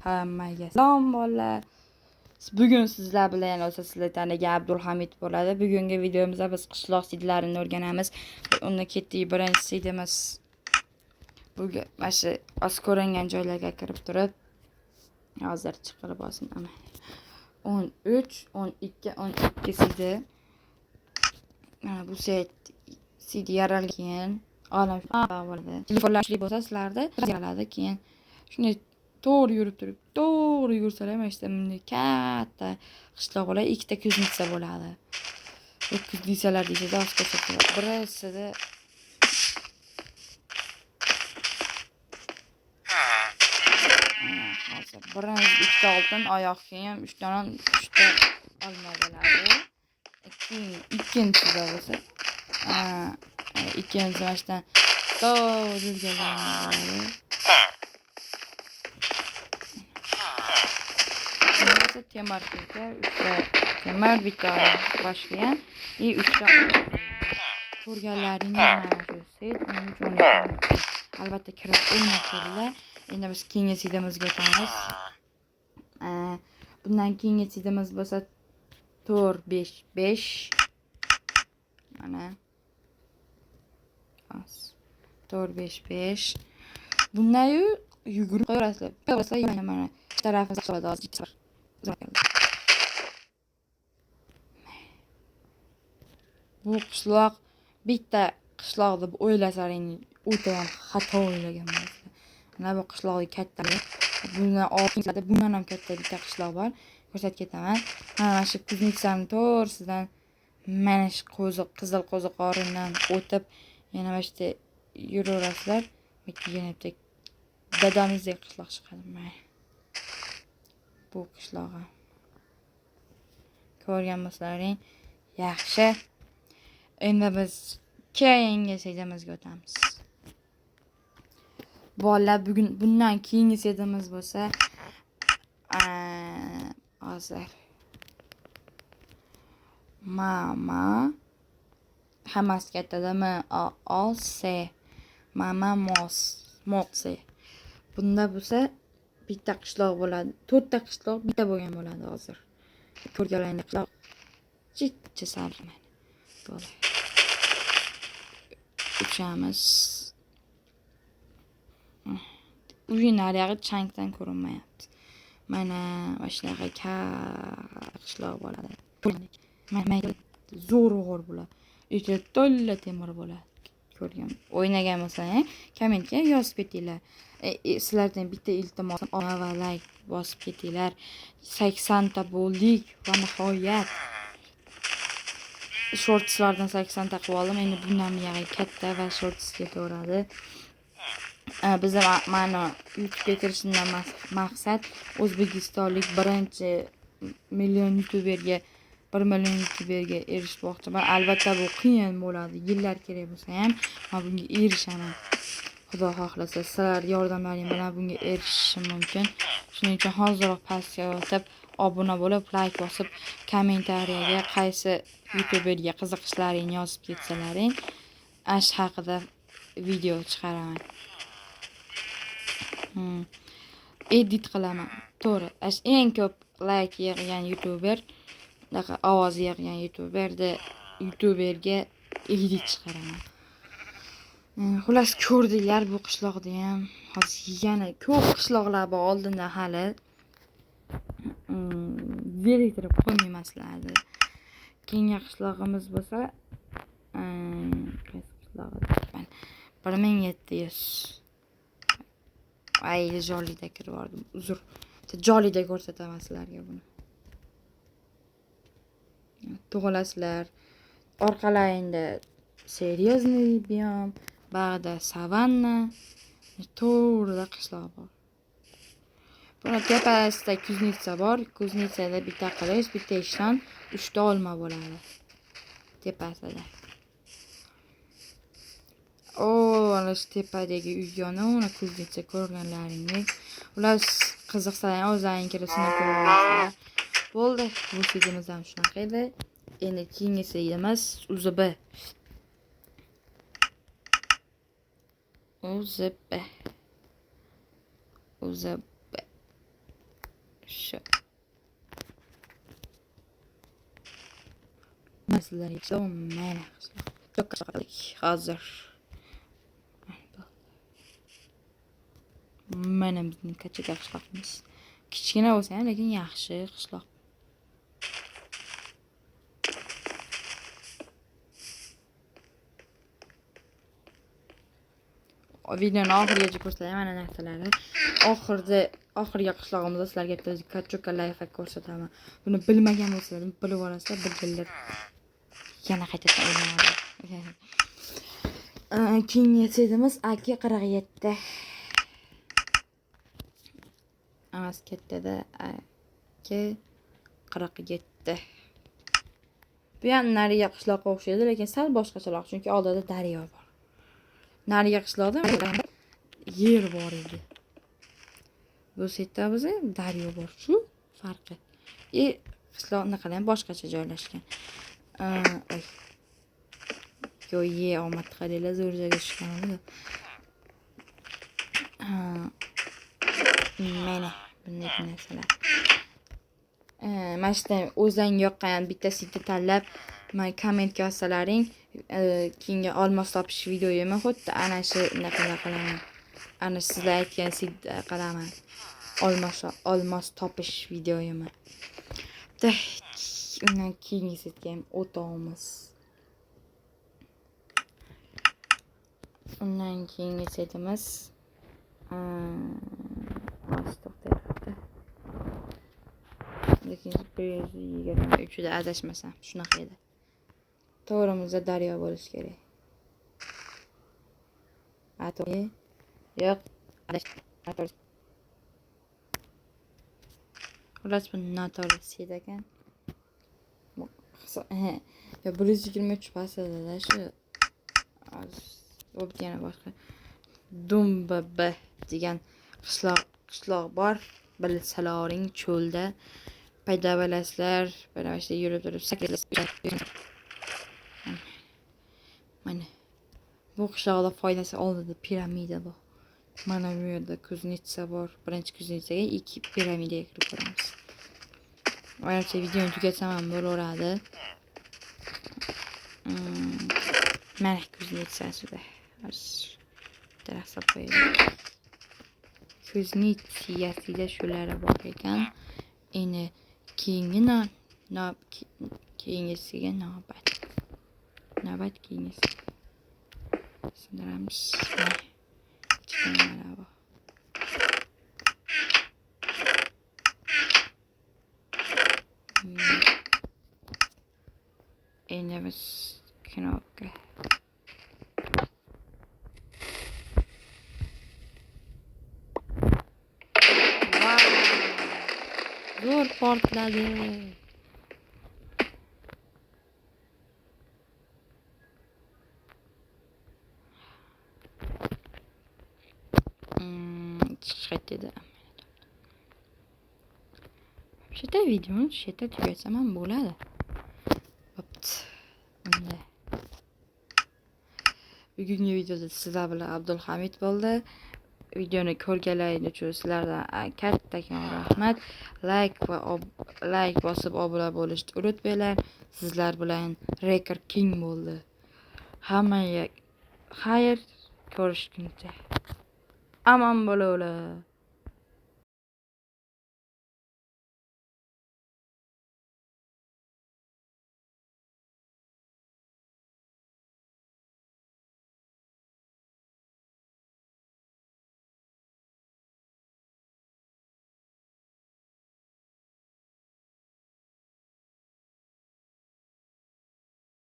Hammaga salom bolalar. Bugun sizlar bilan yana o'sha sizlar tanigan Abdulhamid bo'ladi. Bugungi videomizda biz qishloq sidlarini o'rganamiz. Unda ketdik, birinchi sidimiz bugun mana shu oz ko'ringan joylarga kirib turib hozir chiqarib olsin. 13, 12, 12 sidi. Mana bu sid yaralgan olam bo'ladi. Telefonlar kuchli bo'lsa sizlarda yaraladi, keyin shunday to'g'ri yurib turib, to'g'ri yursalar mana shu bunday katta qishloq bo'ladi, ikkita kuznitsa bo'ladi. Bu kuznitsalar deyishadi, hozir ko'rsataman. Birinchisida hozir birinchi ikkita oltin, oyoq kiyim, uchtadan uchta olma bo'ladi. Ikkinchisida bo'lsa, ikkinchisi mana shudan to'g'ri yurganlar bo'ladi. Temir kirka, uchta temir, bitta boshqa и uchta ko'rganlaring mana shu set 13, 12. Albatta kirib o'ynab ko'ringlar. Endi biz keyingi sidimizga o'tamiz. Bundan keyingi sidimiz bo'lsa 4, 5, 5. Mana. 4, 5, 5. Bundan yugurib qo'yasizlar. Qo'yasizlar mana tarafimiz bo'ladi hozir. Bu qishloq bitta qishloq deb o'ylasalaring o'ta ham xato o'ylagan bo'lasizlar. Mana bu qishloqni katta, bundan oldinda bundan ham katta bitta qishloq bor. Ko'rsatib ketaman. Mana shu kuznitsani to'g'risidan mana shu qizil qo'ziqorindan o'tib yana mana shu yerda yuraverasizlar. Yana bitta dadamizdek qishloq chiqadi. Mana bu qishlog'i. Ko'rgan bo'lsalaring yaxshi. Endi biz keyingi sedimizga o'tamiz. Bolalar, bugun bundan keyingi sedimiz bo'lsa, hozir mama hammasi kattada M A O S mama mos motse. Bunda bo'lsa bitta qishloq bo'ladi. To'rtta qishloq bitta bo'lgan bo'ladi hozir. Ko'rganlaringiz qishloq chicha sabr mana. Bo'ldi. Uchamiz. Uy nariyog'i changdan ko'rinmayapti. Mana shunaqa katta qishloq bo'ladi. Mana zo'r g'or bo'ladi. Ichida to'la temir bo'ladi. Ko'rgan, o'ynagan bo'lsang, kommentga yozib ketinglar. Sizlardan bitta iltimosim, obuna va like bosib ketinglar. 80 ta bo'ldik va nihoyat shortslardan 80 ta qilib oldim. Endi bundan buyog'i katta va shorts ketaveradi. Biza mana YouTube'ga kirishimdan maqsad O'zbekistonlik birinchi million youtuberga, 1 million youtuberga erishmoqchiman. Albatta bu qiyin bo'ladi. Yillar kerak bo'lsa ham men bunga erishaman. Xudo xohlasa sizlar yordamlaring bilan bunga erishishim mumkin. Shuning uchun hoziroq pastga o'tib obuna bo'lib, like bosib, kommentariyaga qaysi youtuberga qiziqishlaringni yozib ketsalaring, ash haqida video chiqaraman. Edit qilaman. To'g'ri. Ash eng ko'p like yig'gan youtuber, unaqa ovoz yig'gan youtuberga edit chiqaraman. Xullas ko'rdinglar bu qishloqni ham. Hozir yana ko'p qishloqlar bor oldinda hali. Zeriktirib qo'ymayman sizlarni. Keyingi qishlog'imiz bo'lsa, qaysi qishloq? 1700. Ay, jolida kirib yubordim. Uzr. Jolida ko'rsataman sizlarga buni. Tug'ilasizlar. Orqalaringda серьезный biom, bag'da savanna, to'g'rida qishloq bor. Buni tepasida kuznitsa bor. Kuznitsada bitta qilich, bitta ishton, uchta olma bo'ladi. Tepasida. O, ana shu tepadagi uy yoni, uni kuznitsa ko'rganlaringdek. Ular qiziqsa ham o'zlaring kirib sinab ko'ra olasizlar. Bo'ldi, bu sidimiz ham shunaqa edi. Endi keyingi sidimiz UZB. UZB. UZB. Shu. Sizlarga mana qishloq. Hozir. Mana bizning katta qishloqimiz. Kichkina bo'lsa ham, lekin yaxshi qishloq. Videoni oxirigacha ko'rsataman mana narsalarni. Oxirida oxirgi qishlog'imizda sizlarga bitta kachuka layfak ko'rsataman. Buni bilmagan bo'lsalaring bilib olasizlar, bilganlar yana qaytadan o'ylanadi. Keyingi setimiz AK47. Emas kattada AK47. Bu ham narigi qishloqqa o'xshaydi, lekin sal boshqacharoq, chunki oldida daryo bor. Narigi qishloqda yer bor edi. Bu setda bizda daryo bor, shu farqi. Qishloq ham boshqacha joylashgan. Oy. Yo, ye omad qaranglar, zo'r joyga tushganmiz. Mana bunday narsalar. Mana shu o'zlaring yoqqan bitta setni tanlab, mana kommentga yozsalaring, keyingi olmos topish videoyimni xuddi ana shu unaqa qilaman. Ana sizlar aytgan setni qilaman. Olmos topish videoyimni. Undan keyingi setga ham o'tamiz. Undan keyingi setimiz to'xtayapti. Lekin 123da adashmasam shunaqa edi. To'g'rimizda daryo bo'lishi kerak. Yo'q, adashdim. Xullas, bu noto'g'ri set ekan. Ya 123 pastida shu. Hozir yana boshqa Dumba B degan qishloq bor. Bilsalaring cho'lda paydo bo'lasizlar. Mana shu yurib turib mana bu qishloqda foydasi oldida piramida bor. Mana bu yerda kuznitsa bor. Birinchi kuznitsaga ikki piramidaga kirib ko'ramiz. Manimcha videoni tugatsam ham bo'laveradi. Mana kuznitsasida. Daraxt qo'yaylik. Kuznitsiyasida shulari bor ekan. Endi keyingi keyingisiga navbat. Navbat keyingisi. Sindiramiz. Ichida bor. Endi biz knopka. Zo'r portladi. Chiqish qayerda edi? Вообще-то videoni shu yerda tugatsam ham bo'ladi. Bo'pti. Unda bugungi videoda sizlar bilan Abdulhamid bo'ldi. Videoni ko'rganlaringiz uchun sizlardan kattakon rahmat. Like va like bosib obuna bo'lishni unutmanglar. Sizlar bilan Rekord King bo'ldi. Hammaga xayr, ko'rishguncha. Aman bo'linglar.